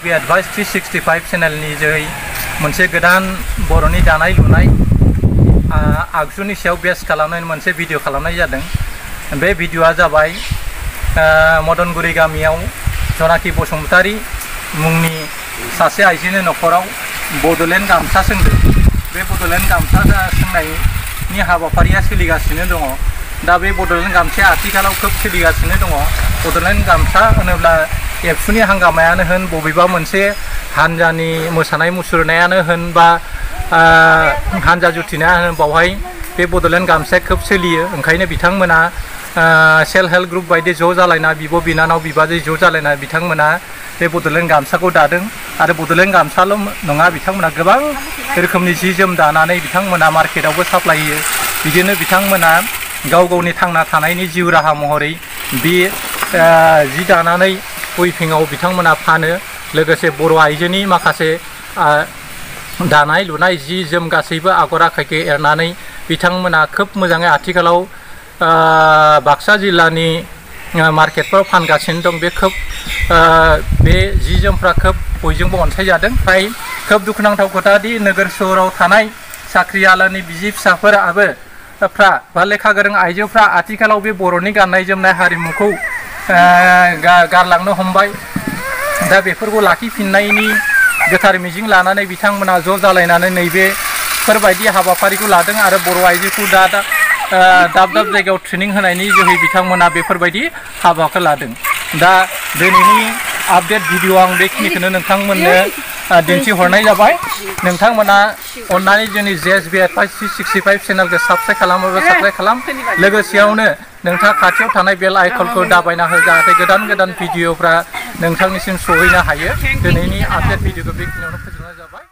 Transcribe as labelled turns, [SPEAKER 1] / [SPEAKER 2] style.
[SPEAKER 1] JSB Advice 365 चेनेलनि जोहै मोनसे गोदान बर'नि दानाय लुनाय आगजुनि सायाव बेस खालामनानै मोनसे भिडिअ खालामनाय जादों। बे भिडिअआ जाबाय मदनगुरि गामियाव जनाखि बसुमतारी मुंनि सासे आइजोनि नखराव बड'लेण्ड गामसा सोंदों। बे बड'लेण्ड गामसा सोंनायनि हाबाफारिया सोलिगासिनो दङ। दा बे बड'लेण्ड गामसाया आथिखालाव खोब सोलिगासिनो दङ। बड'लेण्ड गामसा होनोब्ला एबसुनि हांगामायानो होन, बबेबा मोनसे हानजानि मोसानाय मुसुरनायानो होन, बा हानजा जुथिनायानो होन, बावहाय बे बड'लेण्ड गामसाया खोब सोलियो। ओंखायनो बिथांमोना सेल्फ हेल्प ग्रुप बायदि ज' जालायना बिब' बिनानाव बिबाजै ज' जालायना बिथांमोना बे बड'लेण्ड गामसाखौ दादों। आरो बड'लेण्ड गामसाल' नङा, बिथांमोना गोबां रोखोमनि जि जोम दानानै बिथांमोना मार्केटावबो साप्लाय होयो। बिदिनो बिथांमोना गाव गावनि थांना थानायनि जिउ राहा महरै बे जि दानानै उइभिंआव बिथांमोना फानो। लोगोसे बर' आइजोनि माखासे दानाय लुनाय जि जोम गासैबो आगर आखाइखौ एरनानै बिथांमोना खोब मोजाङै आथिखालाव बाक्सा जिल्लानि मार्केटफ्राव फानगासिनो दं। बे जि जोमफ्रा खोब बयजोंबो अनसायजादों। ओमफ्राय खोब दुखुनांथाव खोथा दि नोगोर सोहोराव थानाय साख्रियालानि बिसि फिसाफोराबो बा लेखा गोरों आइजोफ्रा आथिखालाव बे बर'नि गाननाय जोमनाय हारिमुखौ गारलांनो हमबाय। दा बेफोरखौ लाखिफिननायनि गोथार मिजिं लानानै बिथांमोना ज' जालायनानै नैबेफोरबायदि हाबाफारिखौ लादों। आरो बर' आइजोखौ दाब दाब जायगायाव ट्रेनिं होनायनि जोहै बिथांमोना बेफोरबायदि हाबाखौ लादों। दा दिनैनि आपडेट भिडिअ आं बेखिनिखौनो नोंथांमोननो दिन्थिहरनाय जाबाय। नोंथांमोना अननानै जोंनि JSB Advice 365 चेनेलखौ साबस्क्राइब खालामोबा साबस्क्राइब खालाम। लोगोसेयावनो नोंथाङा खाथियाव थानाय बेल आइकनखौ दाबायना हो, जाहाथे गोदान भिडिअफ्रा नोंथांनिसिम सहैनो हायो। दिनैनि आपडेट भिडिअखौ बेखिनियावनो फोजोबनाय जाबाय।